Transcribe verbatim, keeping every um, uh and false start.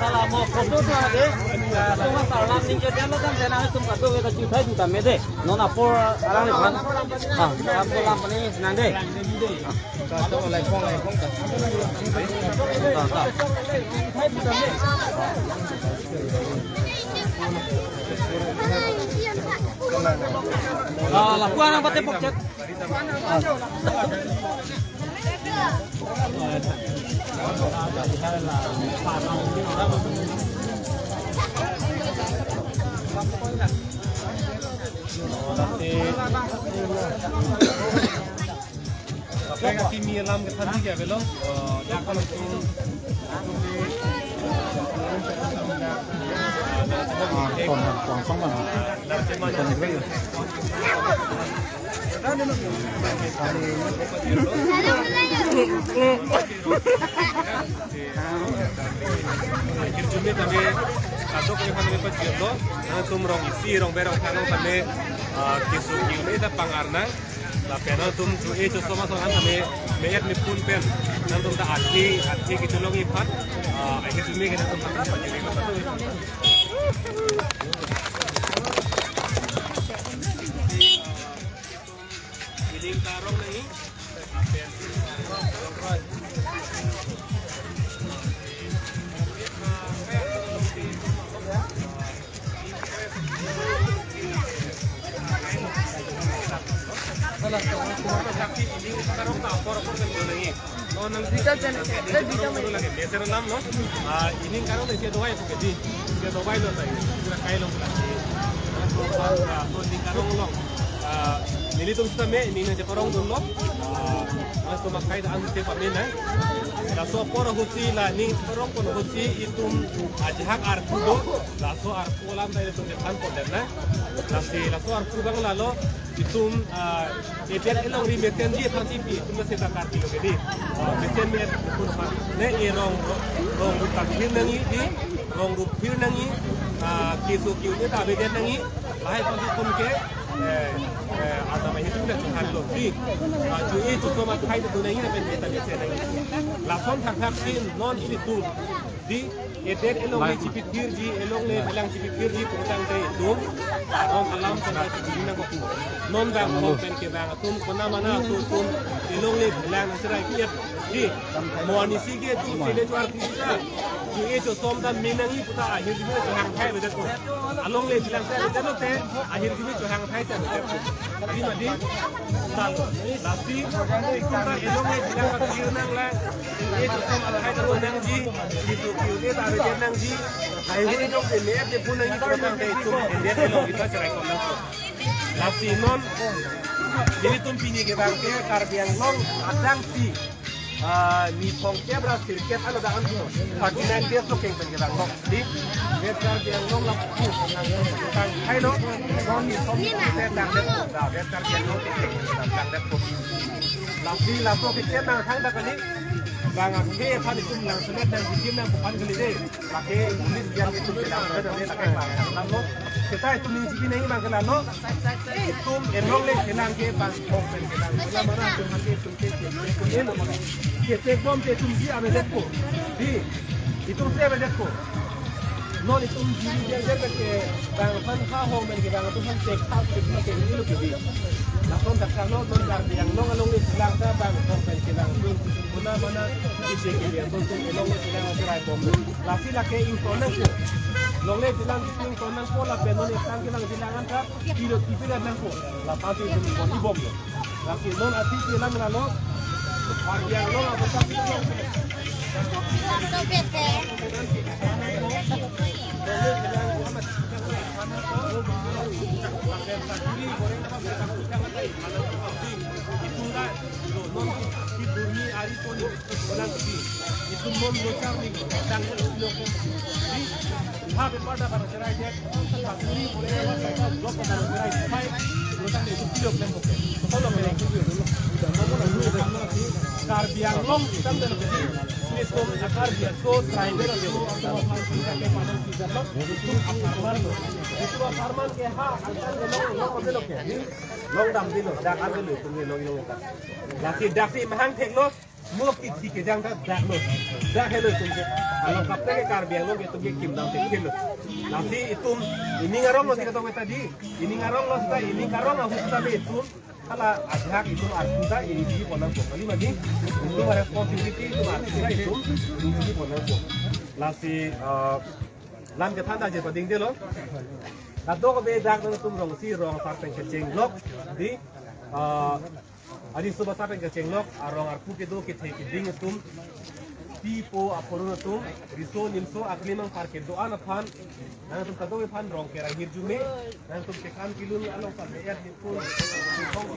Salam mo photo tu ade. Tuma salam ningje dia lo kan, tena tum kado kita cutai juta mede. Non apor arang ni pan. Ah, apor lam pani nang de. Ah, lapuan ang pati pokchet. Apa yang kami alam ke tadi ke belo? Oh, ya kalau Akhir June tadi, atau kalau kami pajirlo, nangtum rong isi, rong berong kano kami, ah, kisuk unit ta pangarna. Lapen nangtum ju e chosom ason an kami me-et mepun pen, nangtum ta athi, athi kicholong iphan, ah, akhir June ke nangtum ta pajirlo. Ining karong nai. Salah, salah. Ining karong ta apor apor kan nai. Oh, nang detail jan, eh, detail lagi. Meser lam, no? Ah, ining karong ta isi adovai pu kedi. Isi adovai lo ta. Kira kai lo lagi. Ah, ining karong lo. Ah, nelitum sitame, ining nangcheparong dunlo. Ah, mas tu makai ta ansi pamena. Laso apor ahutsi la ining karong pon ahutsi itum ajahak arku do. Laso arku alam ta itum chethan pon det na. Lasi laso arku abang lalo. Itum, ah, edet elongri mesenji aphansi pi, itum mesen ta Karbi lo kedi. Ah, mesen me-et pun aphan. Ne erong, rong rup ta phir nangji, di, rong rup phir nangji, ah, keso ke-un-e ta avedet nangji, lahai aphansi itum ke, eh, eh, atama hitum dak chethanlo, di. Ah, ju e chosom athai ta do nangji, lapen mesen ta mesen nangji. Lason thakthak si non ilitum, di, edet elongle chipithirji, elongle phelang chipithirji putangte itum arong alam tangka chipithir nangkok. Non bang kong pen kevang atum, kona mana aso atum, elongle phelang nangcherai ki-et, di, mo anisi ke tu sele chuar kita. Ju e chosom ta me nangji puta ahirjume chohang athai avedet ko. Alongle phelang ta avedet lote, ahirjume chohang athai ta avedet ko. Di mati. Lasi, itum ta elongle phelang ta kir nanglang. E chosom athai ta do nangji, keso ke-un-e ta avedet nangji. Ai hui dong te me-et te pun nangji, kona tangte itum edet elong kita cherai kom nangkok. Lasi non, nelitum pini kevang ke Karbi Anglong adang si, ah, ni thomkep ra sirkep alo dan thirty nine days lo keng pen kevang lo. Di, West Karbi Anglong lapu tang hai lo, non ni thom ni te tangdet, da, West Karbi Anglong te tangdet, tangdet. Lasi laso ke chen nangthang dak kali, bang akhei aphan itum nangsemet nangkikim nangphan kali de. Lake police yang itum kedam kedam ni lake bang kedam lo. Kita itum ni jibi nangji bang kedam lo. Itum elongle phelang ke bang kong pen kedam. Mana mana itum hake itum ke ke ke ke ke bom ke itum di avedet ko. Di, itum si avedet ko. Non itum jiri dia dia ke bang aphan ha hong pen ke bang atum aphan cek tau ke itum ke ini lo ke di. Lason dak kalo non Karbi Anglong alongle phelang ta bang kong pen ke bang atum. Mana mana isi ke dia atum elongle phelang atum cherai bom. Lasi lake ington nangpo. Longle phelang ington nangpo lapen non eplang kelang phelang an ta kilo tipi nangpo. Lapen itum ington ibom lo. Lasi non athi kelang lalo. Karbi Anglong atum ta Itum non lochar ni tang lo ke. Di ha bepar da para cherai dia. Paturi boleh lewat saya blok para cherai. Pai lo tang itu video klem oke. Betul lo ke. Karbi Anglong kita dari sini. Ini tuh Karbi Anglong tribal itu. Itu aparman lo. Itu aparman ke ha akan lo lo lo oke. Long dam dilo, dak arlo lo, tum lo lo lo. Lasi dak si mahang thek lo. Mo kithi kejang ta dak lo. Dak helo itum ke. Alo kaprek ke Karbi Anglong ke itum ke kim dam thek lo. Lasi itum ining arong lo si katong ta di. Ining arong lo ta, ining arong ahut ta be itum. Hala ajak itum arpu ta ini di ponang ko. Kali magi itum responsibility itum arpu ta itum ini di ponang ko. Lasi, eh, lam kethan ta je pading delo. Kadokave dak nangtum rong si rong asar pen kecheng lok di, eh, adi subasa pen kecheng lok, arong arpu kedo kethe keding atum, pi po aporo atum, riso nimso aklimang par kedo-an aphan, nangtum kadokave aphan rong kerang hirjume, nangtum kekan kilun along par me-et nipun, nipun.